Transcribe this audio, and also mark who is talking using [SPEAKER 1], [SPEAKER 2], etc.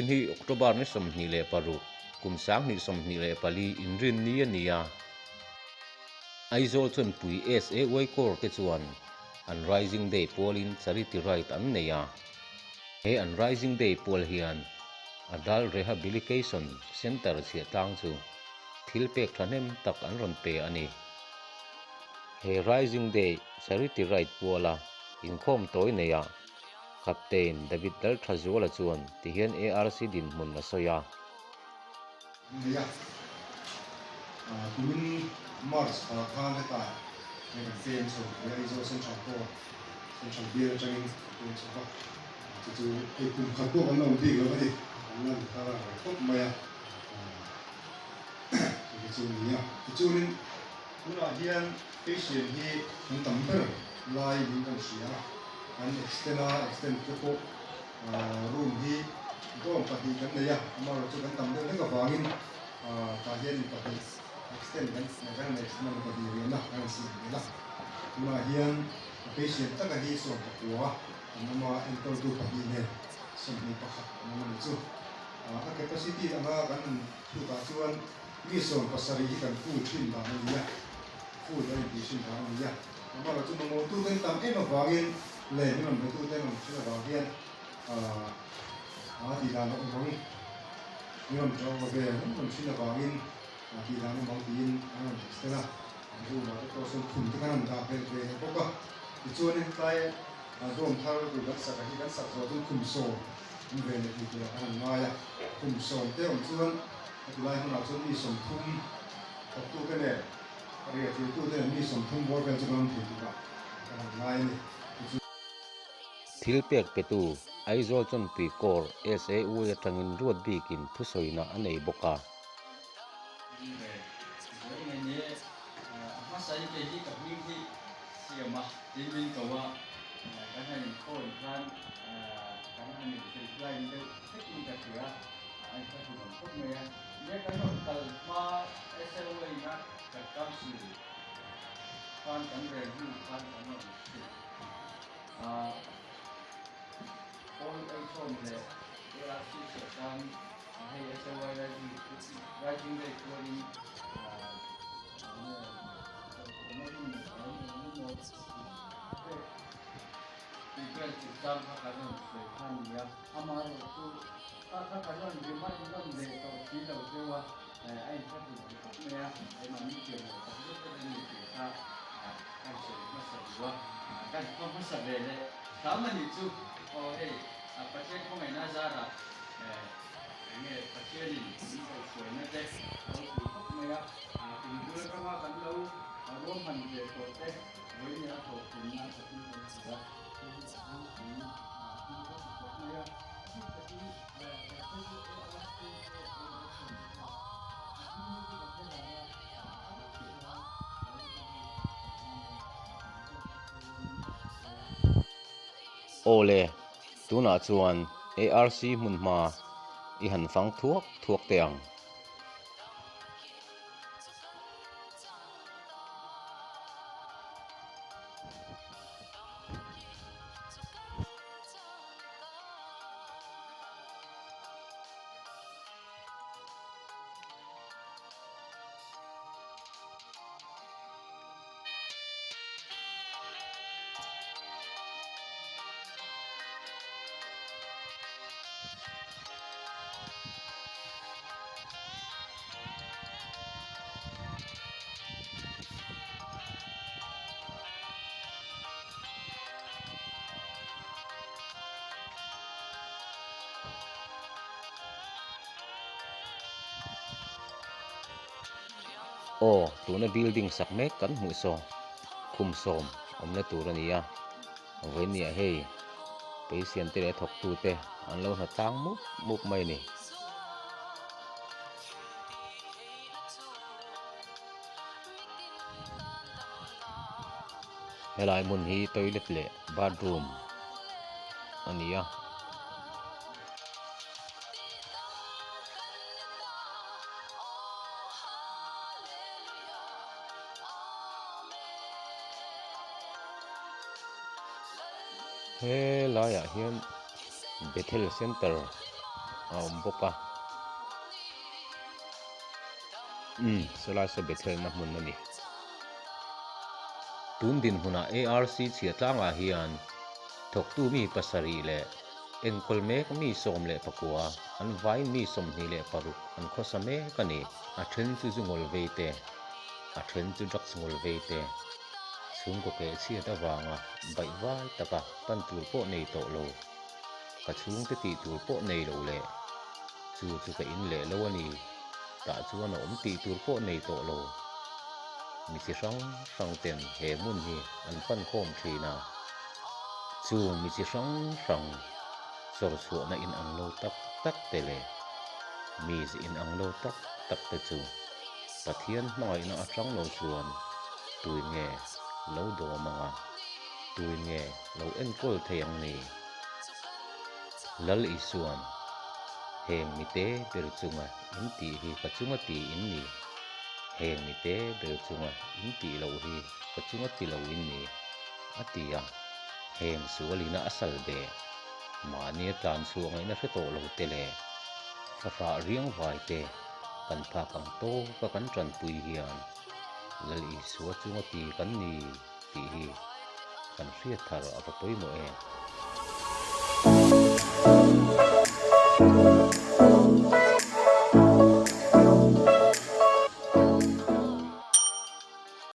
[SPEAKER 1] Vawiin hi October ni 26, kum 2024 inrinni a ni a. Aizawl Chawnpui SAY Corps te chuan an Rising Day pualin Charity Ride an nei a. He an Rising Day pual hian Adult Rehabilication Centre chhiahtlang chu thil pek thahnem tak an rawn pe a ni. He Rising Day Charity Ride puala inkhawm tawi neiah Captain David Lalthazuala chuan tihian ARC dinhmun a sawi a.
[SPEAKER 2] Nei a, kumin March thla khan hetah hei kan pem chho thei a, Aizawl Central pawh Central bial atangin kan pem chho va, chu chu hei kum khat pawh kan la awm bik lo a ni, kan la thar a rei khawp mai a, chu chu a ni a. Tichuanin tunah hian patient hi kan tam ber lai niin kan hria a, kan extend a, extend te pawh Room hi dorm pahnih kan nei a, amaherawhchu kan tam deuh hlek avangin tah hian in pahnih extend kan kan han extend a ni pahnih riahna kan han siam belh a. Tunah hian a patient taka hi 14 an awm a, enkawltu pahnih nen 21 an awm a ni chu. A capacity anga kan han chhutah chuan mi 70 hi kan full thin dan a ni a, full kan intih thin dan a ni a. Amaherawhchu mamawhtute an tam em avangin leh min rawn betute an rawn hrilh avang hian a tih dan a awm ang, min rawn ṭawng ve min rawn hrilh avangin a tih dan a awm ang tiin an rawn extend a, an room ah te pawh sawn khum te khan an dah belh ve leh bawk a, tichuanin tlai dorm thar tur kan sak ah hi kan sak zawh chuan khum sawm an ve leh tih turah kan han ngai a, khum sawm te awm chuan a ti lai hmunah chuan mi 30 thawktute nen riah tirtute nen mi 30 bawr vel chu kan awm thei turah kan han ngai a ni.
[SPEAKER 1] Thil pek petu Aizawl Chawnpui Corps SAU atangin ruat bikin thusawina a nei bawk a.
[SPEAKER 3] Paul Eichhorn leh ARC Chhiahsang hei SAY Rising Day chuanin tih vel chungchang kha kan rawn sawi kha a ni a, amaherawhchu kha kha kan rawn remind nawn leh tawh si lo deuh a, a inthlahrun awm khawp mai a, keimahni pian lo tak zet zet a ni tih kha kan sawi hmasa duh a, kan hma hmasa ve leh hram a nih chu aw hei Pathian khawngaihna zarah eng nge Pathianin min kaihhruaina te a lo pui khawp mai a, kum bul atanga kan lo ruahman ve tawh te vawiin a hlawhtlinna takin kan hmu a, hei hi a ropui a ka ti khawp mai a, a bik takin
[SPEAKER 1] Awle, tunah chuan ARC hmunhma i han fang thuak thuak teh ang. Aw, tuna building sak mek kan hmuh saw khum sawm awmna tur a ni a, vawinia hei patient te leh a thawktu te an lo hna tlang mup mup mai a ni. Helai hmun hi toilet leh bathroom a ni a. He laiah hian Bethel Centre. a awm bawk a. Umm sawlai saw Bethel-na hmun a ni. Tun dinhmunah ARC chhiatlangah hian thawktu mi pasarih leh enkawl mek mi 19 an vai mi 26 an khawsa mek a ni. A then chu zu ngawl vei te, a then chu drugs ngawl vei te, chhungkaw keh chhiat avanga baih vai taka pan tur pawh nei tawh lo, ka chhungte tih tur pawh nei lo leh chu chu ka in leh lo a ni, tah chuan a awm tih tur pawh nei tawh lo. Mi chi hrang hrang ten he hmun hi an pan khawm thin a, chung mi chi hrang hrang chawr chhuahna inang lo tak tak te leh mize inang lo tak tak te chu Pathian hmangaihna atang lo chuan tui nge lo dawm ang a, tui nge lo enkawl thei ang ni? Lal Isuan, Heng mite ber chunga in tih hi ka chunga ti in ni, heng mite ber chunga in tih loh hi ka chunga ti lo in ni, a ti a. Heng sualina a sal ve, mahnia tlan chhuah ngaihna hre tawh lo te leh fahrah riang vai te kan phak ang tawka kan tanpui hian Lal Isua chunga ti kan ni tih hi kan hriat thar a va pawimawh em?